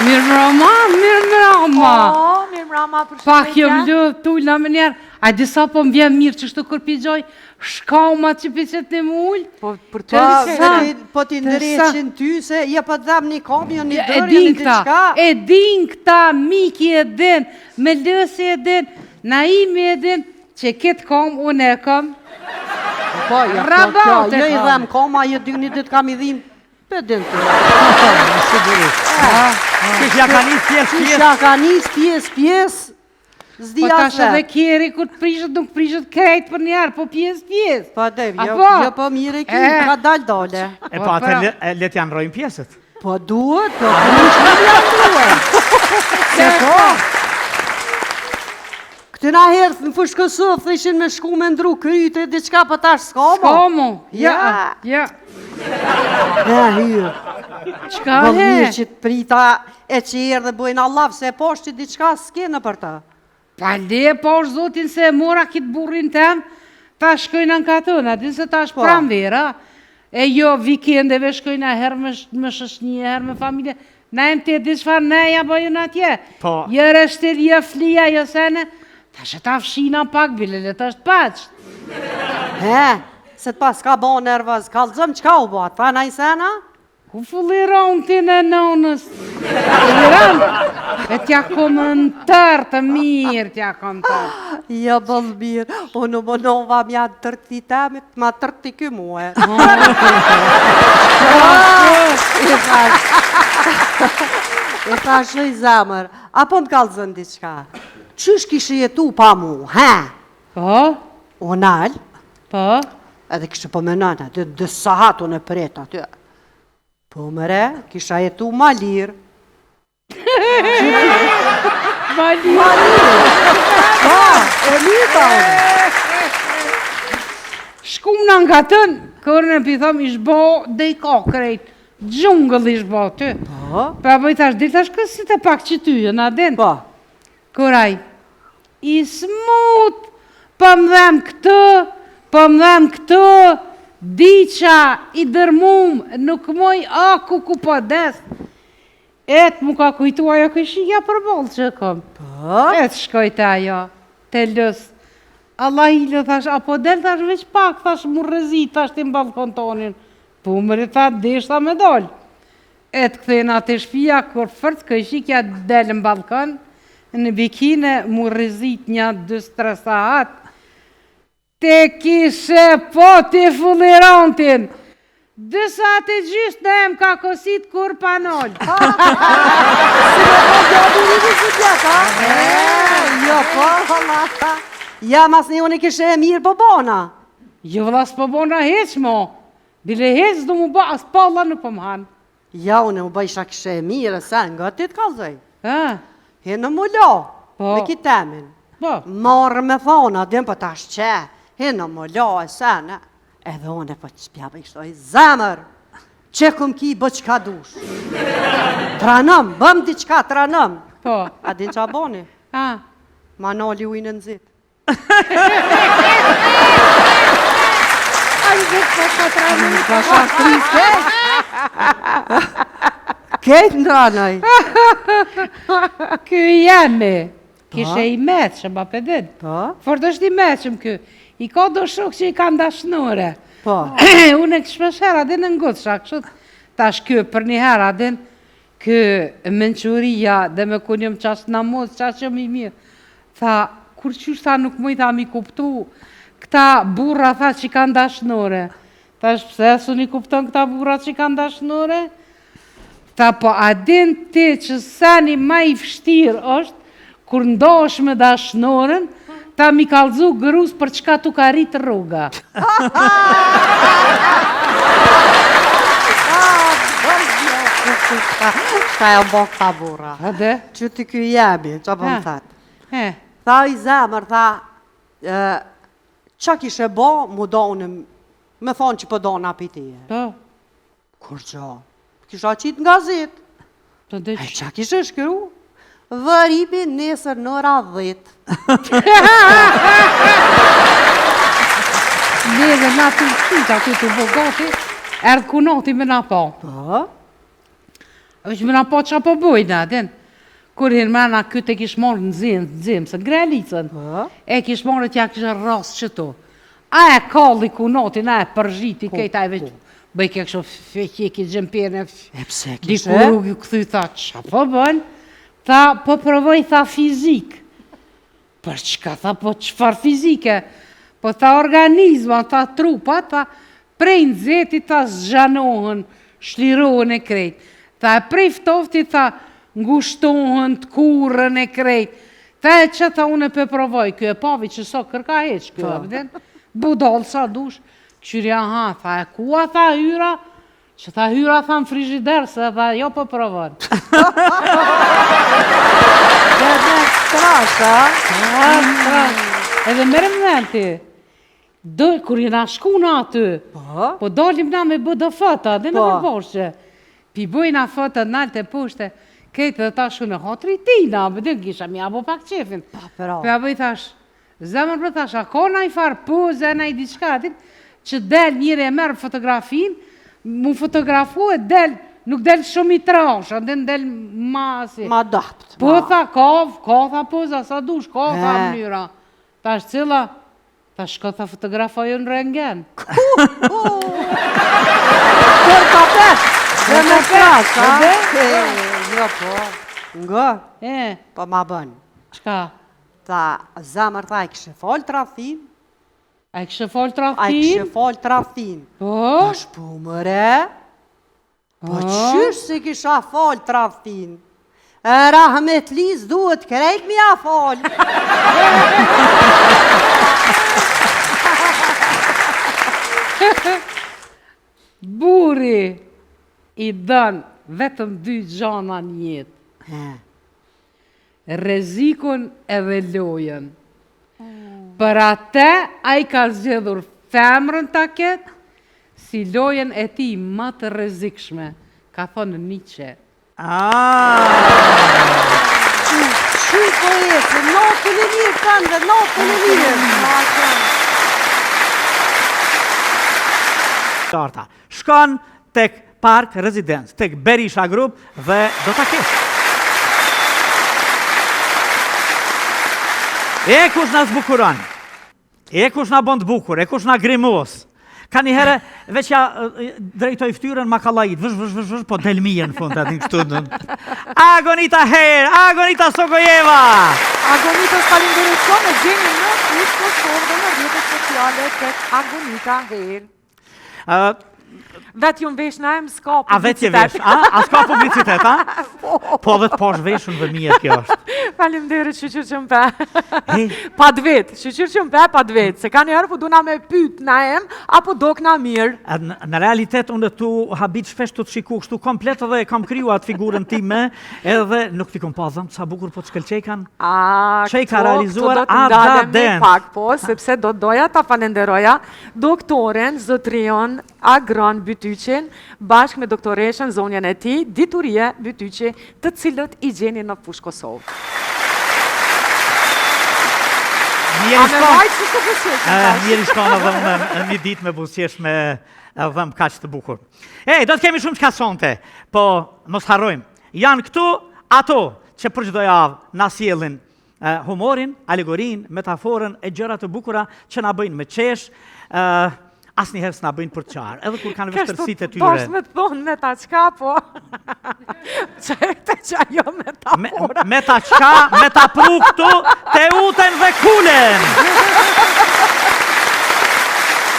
Mirë mrama, mirë mrama. Po, mirë mrama, përshëndetje. Pak jom lodh, t'ulna menjëherë. A di sa po më vjen mirë qështu kur pi gjoj, shkama që pi qet një mul. Po, për të po, po t'i ndreqin ty se ja po të dhem një kamë, jo një dërë, jo një diçka. E din këta, Miki e din, Melësi e din, Naimi e din, që këtë kamë, unë e kam. Po, jo, kjo, jo i dhem kama, jo dy një ditë kam i dhim, Pe din të. Sigurisht. Qysh ja ka nis pjesë pjesë. Qysh ja ka nis pjesë pjesë. S'di Po tash edhe keri kur të prishet nuk prishet krejt për njëherë, po pjesë pjesë. Po dhe, jo, jo po mirë e ki, ka dal dale. E po atë le t'ja ndrojmë pjesët. Po duhet, po duhet, ja duhet. Se po. Këtë na herë në Fushë Kosovë, thëshin me shku me ndru krytë e diçka, po tash s'ka mo. S'ka mo, ja, ja. Ne hyrë. Çka he? Mirë që të prita e që erdhe bojna llaf, se e pash që diçka s'ke në për të. Pa le e pash zotin se e mora kitë burrin tem, ta shkojna në katun, a din se tash po. pranvera, e jo vikendeve shkojna herë me, me shoqni, herë me familje, na e të di çfarë ne ja bëjnë atje. Po. Jo reshtil, jo flija, jo sene, tash e ta fshina pak, bile le të është paq. He, Se të paska bo nervoz, kallzom çka u bo, tha naj sen a? Ku fulliron ti në nonës? Fulliron? E t'ja kom në tërë të mirë, t'ja kom të. Jo, boll mirë, unë u munova m'ja tërti temit, ma tërti ky mue. I thash, i thash, oj zemër, a po më kallzon diçka? Qysh kishe jetu pa mu, he? Po? U nal. Po? Edhe kishe po menon, aty dy sahat unë e pret aty. Po mëre, kisha jetu ma lirë. Ma lirë. Ma lirë. Po, e mita unë. Shkum në në katën, kërën e pi thom, ish bo dejka krejt, gjungëll ish bo aty. Po? Pa bëj tash, dil tash kësi të pak që ty, në adin. Po. Kur ai, i smut, po më dhem këtu, po më dhem këtu, diqa i dërmum, nuk moj aku ku po des. E të mu ka kujtu ajo kojshia përballë që kom. Po? E të shkoj te ajo, te lës. Allah i lë, thash, apo del, thash, veç pak, thash, mu rrezit, thash, ti në balkon tonin. Po mëri, tha, deshta me dol. E të kthena te shpia, kur fort kojshikja del në balkon, në bikine, mu rrezit nja dy tre sahat, te kishe po ti fullirontin! Dy sahat e gjysë në em ka kosit kur pa nol. Si me po gjatë i rritë si djetë, ha? Jo, po, valla. Ja, mas një unë kishe e mirë po bona. Jo vëlla s'po bona hiç mo. Bile hiç s'du mu ba, as palla nuk po më hanë. Ja, unë u bëjsha kishe e mirë, se nga ti të kallzoj. Ha? He në mu lo, Po. me ki temin. Po. Marrë me thona, din po tash qe, he në mu lo e sene. Edhe unë po që pja bëj kështu, zemër, që kum ki, bë qka dush. Tranëm, bëm diçka, tranëm. Po. A din qa boni? Ha? Ma nali ujnë në nxit. Ai dhe po ka tranu. Ka sha triste. Kejt ndranoj. Ky jemi. Kishe i meqëm, a pe din. Po? Fort është i meqëm ky. I ka do shok që i kanë dashnore. Po. Unë e shpesh herë, a din e ngutsha, kështu tash ky për një herë, a din, ky mençuria dhe me kun jam qaq namoz, qaq jam i mirë. Tha, kur qysh tha nuk muj tha mi kuptu, këta burra tha që kanë dashnore. Thash pse s'un i kupton këta burra që kanë dashnore? Tha po a din ti që seni ma i vështirë është kur ndosh me dashnoren, ta mi kallzu grus për çka tu ka rrit rruga. Shka e bo këta burra? Hade? Që ti ky jemi, që po më thet? He. Tha i zemër, tha, qa kishe bo, mu do unë, me thonë që po do na pitije. Po. Kur gjo? Kisha qitë në gazet. Po dhe E qa kishe shkru? Vërimi nesër në ora 10. Neve na të qitë aty të bo gati, erdh kunati me na pa. Po? Veç me na pa qa po bojna, a din. Kur hin mrena, ky e kish marrë në nxemse, se ngrelicën. Po. E kish marrë e t'ja kish rrasë qëtu. A e kalli kunatin, a e përzhiti, kejt a e veç, bëjke kështu, feki xhemperin, E pse kishe? Dikur u kthy, tha, qa po bën? Tha, po provoj, tha, fizikë. Për çka tha, po çfarë fizike? Po tha organizma, tha trupa, tha prej nxehti tha zgjanohen, shlirohen e krejt. Tha e prej ftofti tha ngushtohen, tkurren e krejt. Tha e që tha unë e pe provoj, ky e pavi që s'o kërka hiç, ky, a vden, budall sa dush, kqyri aha, tha e kua tha hyra, Që tha hyra tha në frizhider, se tha jo po provon. Dhe me trash, a? Trash. Edhe merre me men ti, do, kur jena shku në aty, Po? po dalim na me bë do foto, dhe në Po. për poshtë, pi bojna foto nalt e poshtë, krejt edhe tash unë hatri tina, më dhe kisha mi abo pak qefin. Pa, pra. Po ja bëj thash, Zemër po thash, a ka naj farë poze, naj diçka aty, që del njeri e merr fotografin, mu fotografu e del, nuk del shumë i trash, a del del ma si. Ma dapt. Po tha, ka, ka tha poza, sa dush, ka tha mënyra. Thash cila, tha shko tha fotografoju në rengen. Për ka pesh, dhe me trash, a? Jo, po, nga, E, po ma bën. çka? Tha, zemër, tha, e kishe falë tradhtin? A e kishe falë tradhtin? A e kishe falë tradhtin? Po? Thash, po, mëre? Po, qysh s'i kisha falë tradhtin? E rahmetlis duhet krejt me ja falë. Burri i don vetëm dy gjana në jetë. Rrezikun edhe lojën. Për atë ai ka zgjedhur femrën ta ketë si lojën e tij më të rrezikshme, ka thënë Nietzsche. Qy po ecë, natën e mirë tënde, natën e mirë. Qarta. Shkon tek Park Residence, tek Berisha Group dhe do ta kesh. E kush na zbukuron? E kush na bën të bukur? E kush na grimos? Ka një herë veç ja drejtoj fytyrën ma kallajit, vësh vësh vësh vësh, po del mirë në fund aty kështu. Agonita Hair, Agonita Sogojeva. Agonitës faleminderit shumë, e gjeni në Fushë Kosovë dhe në rrjetet sociale tek Agonita Hair. Vetë jom vesh në emë, s'ka publicitet. A vetë je vesh, a? A s'ka publicitet, a? Po. Po dhe të pash veshun dhe mirë kjo është. Faleminderit, shyqyr që më pe. Pa të vetë, shyqyr që më pe, pa të vetë. Se ka njëherë po duna me pyt në emë, apo dokna mirë. Në realitet, unë tu habit shpesh tu të shiku kështu komplet dhe kam kriju atë figurën time, edhe nuk t'i kom pa dhëmbët, sa bukur po të shkëlqejkan. A, Që i ka realizuar Ada Dent. Pak, po, sepse do doja ta falenderoja Doktorin, zotërion Agron Bytyqin, bashkë me doktoreshën, zonjën e tij, Diturie Bytyqi, të cilët i gjeni në Fushë Kosovë. A me majtë që të buzëqeshim tash? Mirë shkon edhe unë një ditë me buzëqesh me dhëmbë kaq të bukur. Ej, do të kemi shumë çka sonte, po mos harrojmë. Janë këtu ato që për çdo javë na sjellin humorin, alegorinë, metaforën e gjëra të bukura që na bëjnë me qesh, ë asnjëherë s'na bëjnë për të qarë, edhe kur kanë vështirësitë e tyre. Kështu me të thonë me ta çka po. Që të qa jo metafora. Me, me ta çka, me ta pru këtu, Teutën dhe Kulen.